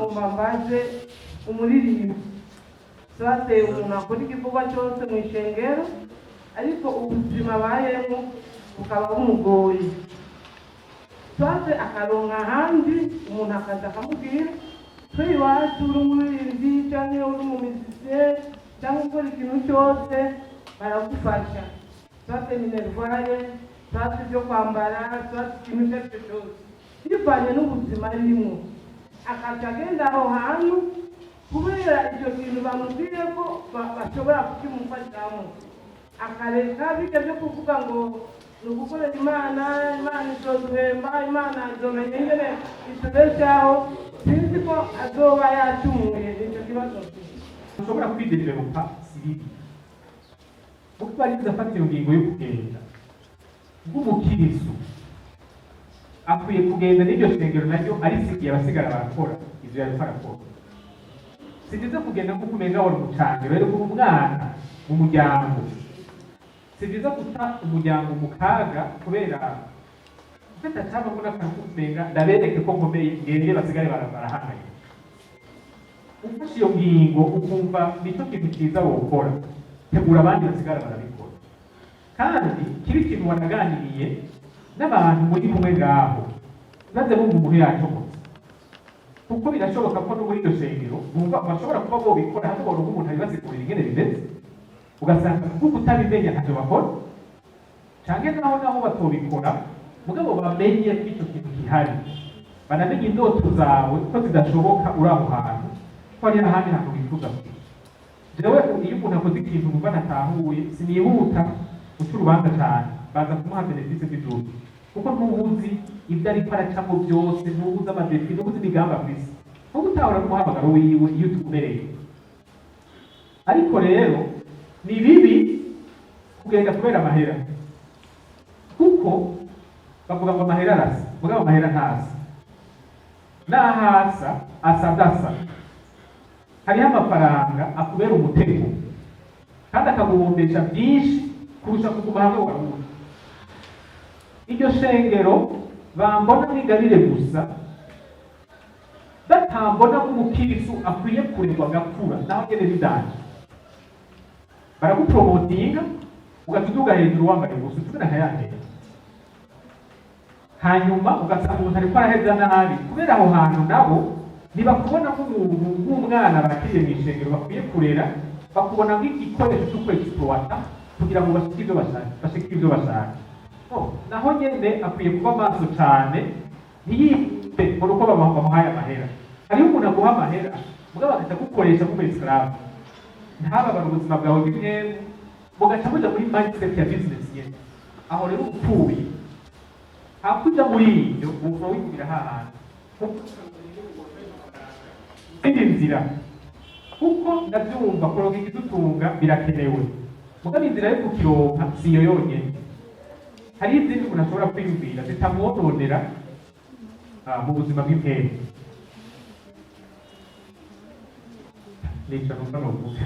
Mbaze umuririmbyi, soit umuntu akora igikorwa cyose mu ishengero, ariko ubuzima abayemo bukaba bumugoye, soit akaronka ahandi umuntu akaza akamubwira: "Twe iwacu uri umuririmbyi cyangwa uri umu musicien cyangwa ukora ikintu cyose, baragufasha, soit minerval, soit ibyo kwambara, soit ikintu icyo ari cyo cyose," bivanye n'ubuzima arimo, akaca agenda aho hantu kubera icyo kintu bamubwiye ko bashobora kukimufashamo, akareka bijya byo kuvuga ngo ni ugukorera Imana, Imana izoduhemba, Imana izomenya ingene itubeshaho. Sinzi ko azoba yacumuye. Nicyo kibazo mfite. Ushobora kwidevelopa, si bibi. Kuko ari afata iyo ngingo yo kugenda nk'umukirisu, akwiye kugenda n'iryo shengero naryo arisigiye, abasigara barakora ivyo yariko arakora. Si byiza kugenda nk'uko umenga wari umucangiro rero kuba umwana mu muryango. Si byiza guta umuryango mu kaga kubera ufite acabamo n'akantu ko kumenga ndabereke ko nkomeye, ngende basigare barahangayika. Ufashe iyo ngingo ukumva nicyo kintu cyiza wokora, tegura abandi basigara barabikora. Kandi kiba ikintu wanaganiriye n'abantu muri kumwe ngaho, maze bumva umuntu yacomotse, kuko birashoboka ko no muri iryo shengero bumva bashobora kuba bobikora, hamwe boronka umuntu abibasigurira ingene bimeze. Ugasanga kuko utabimenya ntacyo bakora, canke naho batobikora, mugabo bamenye ko ico kintu gihari, banamenye indoto zawe ko zidashoboka uri aho hantu, ko hari ahandi hantu wifuza kuja. Jewe iyo umuntu akoze ikintu numva natahuye, sinihuta guca urubanza cane, baza kumuha bénéfice du doute, kuko ntubuzi ibyo ariko aracamo byose, ntubuzi ama défis, ntubuzi imigambi afise, ntuba utahura n'umuhamagaro wiwe iyo utumereye. Ariko rero ni bibi kugenda kubera amahera, kuko bavuga ngo amahera arasa, mugabo amahera ntasa. N'ahasa asa adasa. Hariho amafaranga akubera umutego kandi akaguhombesha byinshi kurusha kuguma hamwe wari uri. Iryo shengero bambona nk'ingabire gusa, batambona nk'umukirisu akwiye kuregwa agakura, naho nyene ni danger. Baragupromotinga, ugaca uduga hejuru wambaye ubusa, ucubira nka ya ndende, hanyuma ugasanga umuntu ariko araheza nabi kubera aho hantu. Nabo ntibakubona nk'umuntu, nk'umwana bakiriye mu ishengero bakwiye kurera, bakubona nk'igikoresho cyo kwexploita kugira ngo bashike ibyo bashaka, bashike ibyo bashaka. No, naho nyene akwiye kuba maso cane, ntiyite ngo nuko bamuhaye amahera. Hariho umuntu aguha amahera, mugabo agaca agukoresha nk'umu esclave, ntababare ubuzima bwawe bimwe, mugaca muja muri mindset ya business nyene. Aho rero upfuye hakuja muri ibyo, wumva wigumira hahandi izindi nzira, kuko ndabyumva, kuronka ikidutunga birakenewe, mugabo inzira yo kukironka si iyo yonyene. Hari izindi umuntu ashobora kwiyumvira zitamwononera mu buzima bw'impemu. Nico numva novuga.